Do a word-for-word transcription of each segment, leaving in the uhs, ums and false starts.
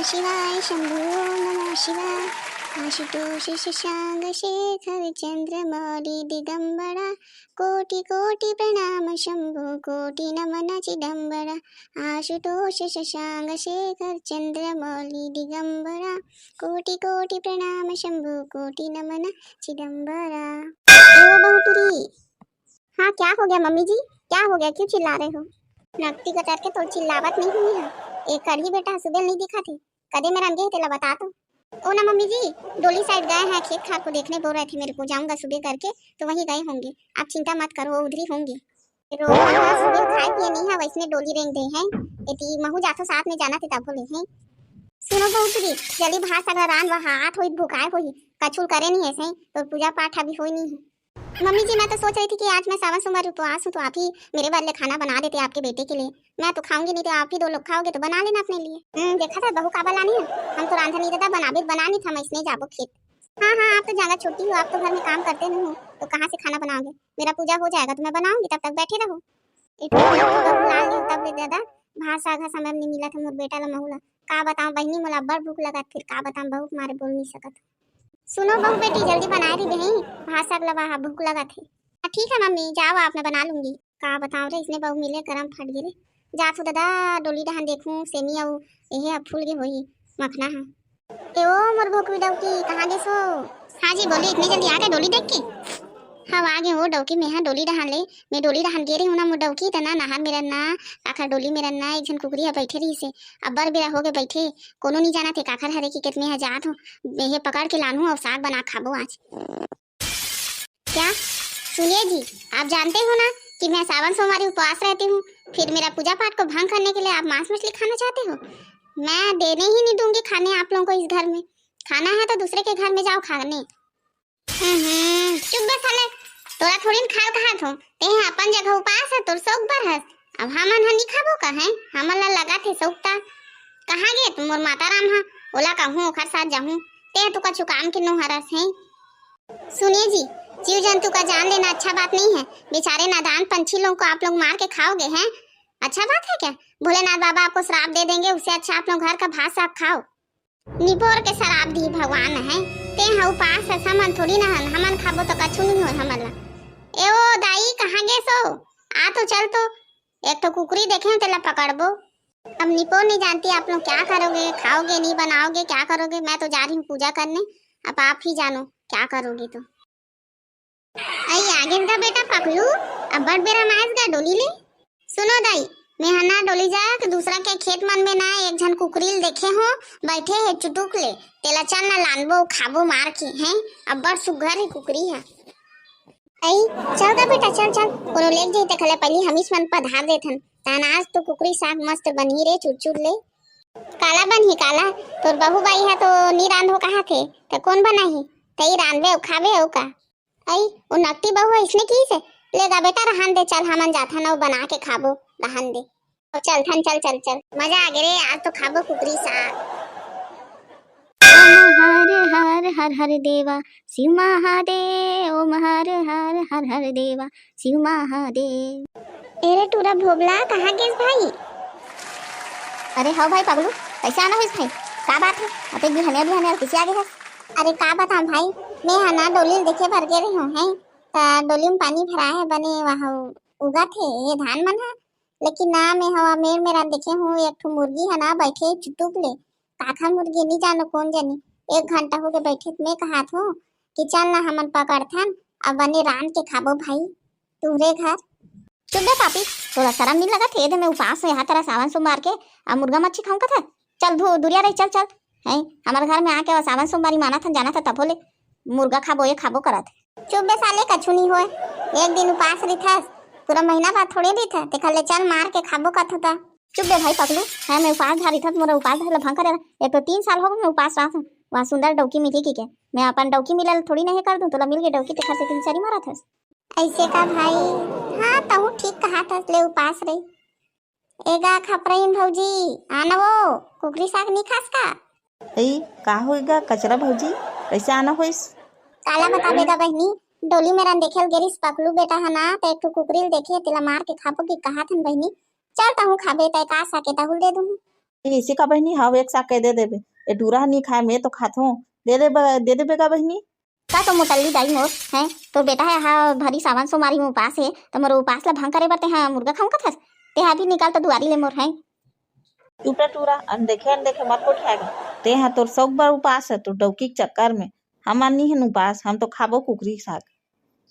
शिवाय शंभो नमः शिवाय। आशुतोष शशांक शेखर चंद्र मौली दिगंबरा, कोटि कोटि प्रणाम शंभो कोटि नमन चिदंबरा। आशुतोष शशांक शेखर चंद्र मौली दिगंबरा, कोटि कोटि प्रणाम शंभो कोटि नमन चिदंबरा। ए ओ बहुटुरी। हाँ, क्या हो गया मम्मी जी? क्या हो गया, क्यों चिल्ला रहे हो? नकटी कतर के तो चिल्लावत नहीं हुई है। एक कढ़ी बेटा सुबह नहीं दिखा थे, कदे मेर अंगे है तेला बता तो। ओ ना मम्मी जी, डोली साइड गए हैं, खेत खार को देखने बोल रहे थे मेरे को, जाऊंगा सुबह करके, तो वहीं गए होंगे। आप चिंता मत करो, वो उधर ही होंगे। रोहन ह सुबह खाए पिए नहीं है, वैसने डोली रेंग दे हैं। एती महू जाथो साथ में जाना थे तब बोले हैं। सुनो बहुटुरी, जल्दी भात सगला रान, वहाँ हाथ होई भुकाए होई, कछुल करे नहीं ऐसे, तो पूजा पाठ अभी होई नहीं है। मम्मी जी, मैं तो सोच रही थी कि आज मैं सावन सोमवार उपवास हूँ, तो आप ही मेरे बदले खाना बना देते आपके बेटे के लिए। मैं तो खाऊंगी नहीं, तो आप ही दो लोग खाओगे तो बना लेना अपने लिए। हम्म, देखा था बहू काबा लानी है, हम तो रांधन नहीं दादा बनाबे, बना नहीं था, मैं इसने जाबो खेत। हाँ हाँ, आप तो ज्यादा छोटी हो, आप तो घर में काम करते नहीं हो, तो कहाँ से खाना बनाओगे? मेरा पूजा हो जाएगा तो मैं बनाऊंगी, तब तक बैठे रहो। इतना बहू ला ले तब ले दादा, भात साग हा समय में नहीं मिला था मोर बेटा ला महू ला। का बताऊं बहिनी, मोला अब्बड़ भूख लगा, फिर का बताऊं बहू के मारे बोल नहीं सकत। सुनो बहू बेटी, जल्दी बनाए रही बहिनी, भात साग लवा हा, भूख लगा थे। हाँ, ठीक है मम्मी, जाओ आप, मैं बना लूंगी। का बताओ रे, इसने बहू मिले करम फट गे रे। जात हो दादा, डोली डहान देखूं, सेमी अउ एहे अब फूल गे होही मखना हा। ए ओ मोर भोकवी डौकी, कहाँ गे सो? हाँ जी बोली, इतनी जल्दी आ गए डोली देख के? हाँ आ गए हो डौकी, मैं हाँ डोली डहान ले, मैं डोली डहान गे रही हूँ ना मोर डौकी, तना नहर मेरन ना, काखर डोली मेरन ना, एक झन कुकरी हा बैठे रही से, अब्बड़ बेरा हो गए बैठे, कोनो नहीं जाना थे काखर हरे की कितने हा जात हो, ये पकड़ के लानू और साग बना खाबो आज। क्या? सुनिए जी, आप जानते हो ना कि मैं सावन सोमवारी उपवास रहती हूँ, फिर मेरा पूजा पाठ को भंग करने के लिए आप मांस मछली खाना चाहते हो? मैं देने ही नहीं दूंगी खाने आप लोगों को इस घर में। खाना है तो दूसरे के घर में जाओ खाने। हम्म, चुप बे साले, तोरा थोड़ी न खाल कहा थो, ते हैं अपन जगह उपास है, तोर सौक बर हस। अब हमन ह नी खाबो का है, हमन ला लगा थे सौकता। कहाँ गे तू मोर माता राम हा? ओला कहूँ ओखर साथ जाहूँ, ते ह तो कछु काम के नो हरस है। सुनिए जी, जीव जंतु का जान लेना अच्छा बात नहीं है। बेचारे नादान पंछी लोगों को आप लोग मार के खाओगे हैं, अच्छा बात है क्या? भोलेनाथ बाबा आपको श्राप दे देंगे, उससे अच्छा आप लोग घर का भात साग खाओ। निपोर के श्राप दी भगवान है, ते ह उपास है, समन थोड़ी ना हन, हमन खाबो तो कछु नहीं होय हमन ला। ए ओ दाई, कहाँ गे सो? आ तो चल तो, एक तो कुकरी देखे हूँ, तेला पकड़बो। अब निपोर नहीं जानती आप लोग क्या करोगे, खाओगे नहीं बनाओगे, क्या करोगे? मैं तो जा रही हूँ पूजा करने, अब आप ही जानो क्या करोगे तो। आई आगे गा बेटा पकलू, अब्बड़ बेरा मायस गा डोली ले। सुनो दाई, मैं हना डोली जा के दूसरा के खेत मन में ना एक झन कुकरी ल देखे हो, बैठे है चुटुक ले, तेला चल ना लानबो खाबो मार के, हैं? अब्बड़ सुग्घर है कुकरी है। आई, चल गा बेटा, चल, चल, कोनो लेग जाई ते खले पहली हमीस मन पधार देथन। तान आज तो कुकरी साग मस्त बनही रे चुरचुर ले। काला बनही काला, तोर बहू बाई हा तो नी रांधो कहा थे, त कौन बनाही? तई रांधबे अउ खाबे अउ का? आई, ओ नकटी बहू अइसने की से, ले गा बेटा रहन दे, चल हमन जाथन अउ बना के खाबो, रहन दे। अउ चल थन, चल, चल, चल, मजा आ गे रे, आज तो खाबो कुकरी साग। ओम हर हर हर हर देवा, शिव महादेव, ओम हर हर हर हर देवा, शिव महादेव। ए रे टूरा भोबला, कहाँ गेस भाई? अरे हव भाई पगलू, कैसे आना होइस भाई? का बात है? अते बिहनिया बिहनिया कैसे आ गे हस? अरे का बताऊं भाई, मैं हा ना डोली ल देखे बर गे रहे हूँ, हैं? त डोली में पानी भरा है, बने वहाँ उगा थे ये धान मन हा, लेकिन ना मैं हवा मेर मेरा देखे हूँ, एक ठो मुर्गी है ना बैठे चुटुक ले, काखा मुर्गी नहीं जानो कौन जनी, एक घंटा हो गए बैठे, त मैं कहा थो कि चल ना हमन पकड़थन, अब बने रांध के खाबो भाई तुहरे घर। चुप बे पापी, थोड़ा शर्म नहीं लगत हे? एदे मैं उपास हूँ यहाँ तरह सावन सोमवार के, अब मुर्गा मच्छी खाऊं कथा? चल धू दुरिया रही, चल चल। हैं, हमारे घर में आके और सावन सोमवारी माना था, जाना था तब होले मुर्गा खाबो ये खाबो करत। चुप बे साले, कछु नहीं होए, एक दिन उपास रिथस, पूरा महीना बाद थोड़े रिथस, तेखर ले चल मार के खाबो कथो ता। चुप बे भाई पकलू, है मैं उपास धारी था, मोरा उपास धारे ला भंग करे। एक तो तीन साल हो गए मैं उपास रहा हूँ, वहाँ सुंदर डौकी मिली की के, मैं अपन डौकी मिलल थोड़ी नहीं कर दूँ, तोला मिल गई डौकी, तेखर से तीन चारी मारा था। ऐसे का भाई? हाँ, तहूँ ठीक कहा था, ले उपास रही। एगा खपरइन भौजी, आना वो, कुकरी साग नहीं खास का? ए, का होइगा कचरा भौजी, कैसे आना होइस? काला बताबे गा बहिनी, डोली मेरन देखे ल गेरिस पकलू बेटा है ना, त एक ठो कुकरी ल देखे, तेला मार के खाबो की कहा थन बहिनी। चल तहूँ खाबे, तय का साके तहुल दे दूँ। इसी का बहिनी, हव एक साग के दे देबे। ए टूरा ह नी खाए, मैं तो खाथों। दे देबे, दे देबे का बहिनी? का तो मोटल्ली दाई मोर, हैं? तोर बेटा हे हा भरी सावन सोमारी में उपास हे, त मोर उपास ला भंग करे बर तेहा मुर्गा खाऊं कथस? तेहा भी निकाल तो दुआरी ले मोर, हैं? चुप रे टूरा, अनदेखे अनदेखे मत कोठियागे। तेहा तोर सौक बर उपास हे, तोर डौकी के चक्कर में। हमन नी हन उपास, हम तो खाबो कुकरी साग,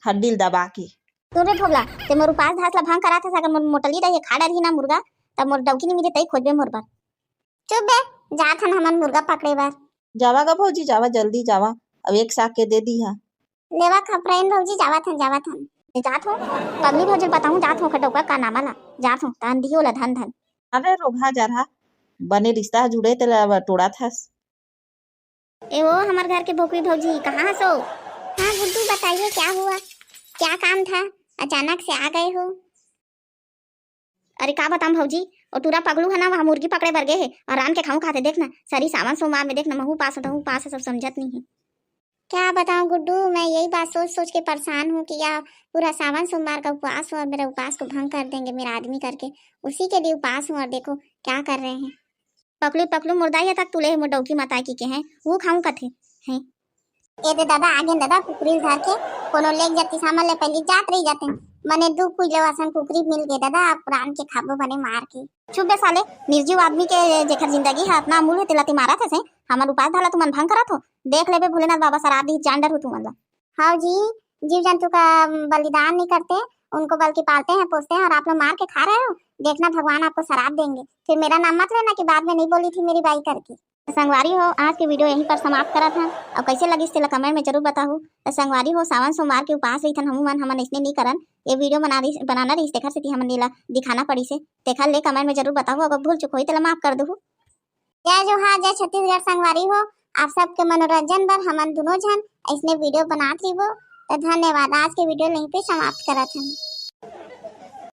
हड्डी ल दबा के। तू रे भोबला, ते मोर उपास धास ला भंग कराथस, अगर मोर मोटल्ली दाई हे खा डरही ना मुर्गा, तब मोर डौकी नी मिले तई खोजबे मोर बर। चुप बे, जात हन हमन मुर्गा पकड़े बर। जावा गा भौजी, जावा, जल्दी जावा, अब एक साग के दे दिहा। लेवा खपराइन भौजी, जावत हन, जावत हन। ए जात हो, पगली भौजी ल बताहूं, जात हो खटौका का नामा ला, जात हो, तान दिही ओला धन धन। अबे रोगहा जरहा, बने रिश्ता ह जुड़े तेला टोड़ाथस। ए ओ हमर घर के भोकवी भौजी, कहाँ हसो? हाँ गुड्डू, बताइए क्या हुआ, क्या काम था, अचानक से आ गए हो? अरे का बताऊं भौजी, ओ टूरा पगलू है ना, वहाँ मुर्गी पकड़े बर गे हे और रांध के खाऊं खाथे। देख ना, सरी सावन सोमवार में देख ना, महू उपास हो, तहू उपास हो, सब समझत नहीं है। क्या बताऊं गुड्डू, मैं यही बात सोच सोच के परेशान हूँ कि यह पूरा सावन सोमवार का उपवास हो और मेरे उपास को भंग कर देंगे मेरा आदमी करके, उसी के लिए उपास हूँ। और देखो क्या कर रहे हैं। पकलू पकलू मोर दाई तक तुले हे मोर डौकी माता की के हैं, वो खाऊं कथे हैं। ए दे दादा, आगे दादा कुकरी ल धर के, कोनो लेग जाती सामान ले पहली जात रही जाते। मने दू किलो असन कुकरी मिल गए दादा, आप रांध के खाबो बने मार के। चुप बे साले, निर्जीव आदमी के जेकर जिंदगी है इतना अमूल्य, तेला ते मारत हस। हमर उपास धाला तुमन भंग करत हो। देख लेबे भोलेनाथ बाबा सराप दी, जान डर हो तुमन ला। हाँ जी, जीव जंतु का बलिदान नहीं करते, उनको बल्कि पालते हैं, पोसते हैं, और आप लोग मार के खा रहे हो। देखना भगवान आपको सराप देंगे। फिर मेरा नाम मत लेना कि बाद में नहीं बोली थी मेरी बाई करके। संगवारी हो, आज के वीडियो यहीं पर समाप्त करत हन। अब कैसे लगिस तेला कमेंट में जरूर बताहू। तो संगवारी हो, सावन सोमवार के उपास रहिथन हमू मन, हमन इसने नहीं करन। ये वीडियो बना रही, बनाना रहिस, तेखर सेती हमन ला दिखाना पड़िस हे। तेखर ले कमेंट में जरूर बताहू, अगर भूल चुक होई तेला माफ कर दूहू। जय जोहार, जय छत्तीसगढ़ संगवारी हो। आप सबके मनोरंजन बर हमन दोनों झन इसने वीडियो बनात रहिबो। तो धन्यवाद, आज के वीडियो यहीं पे समाप्त करत हन।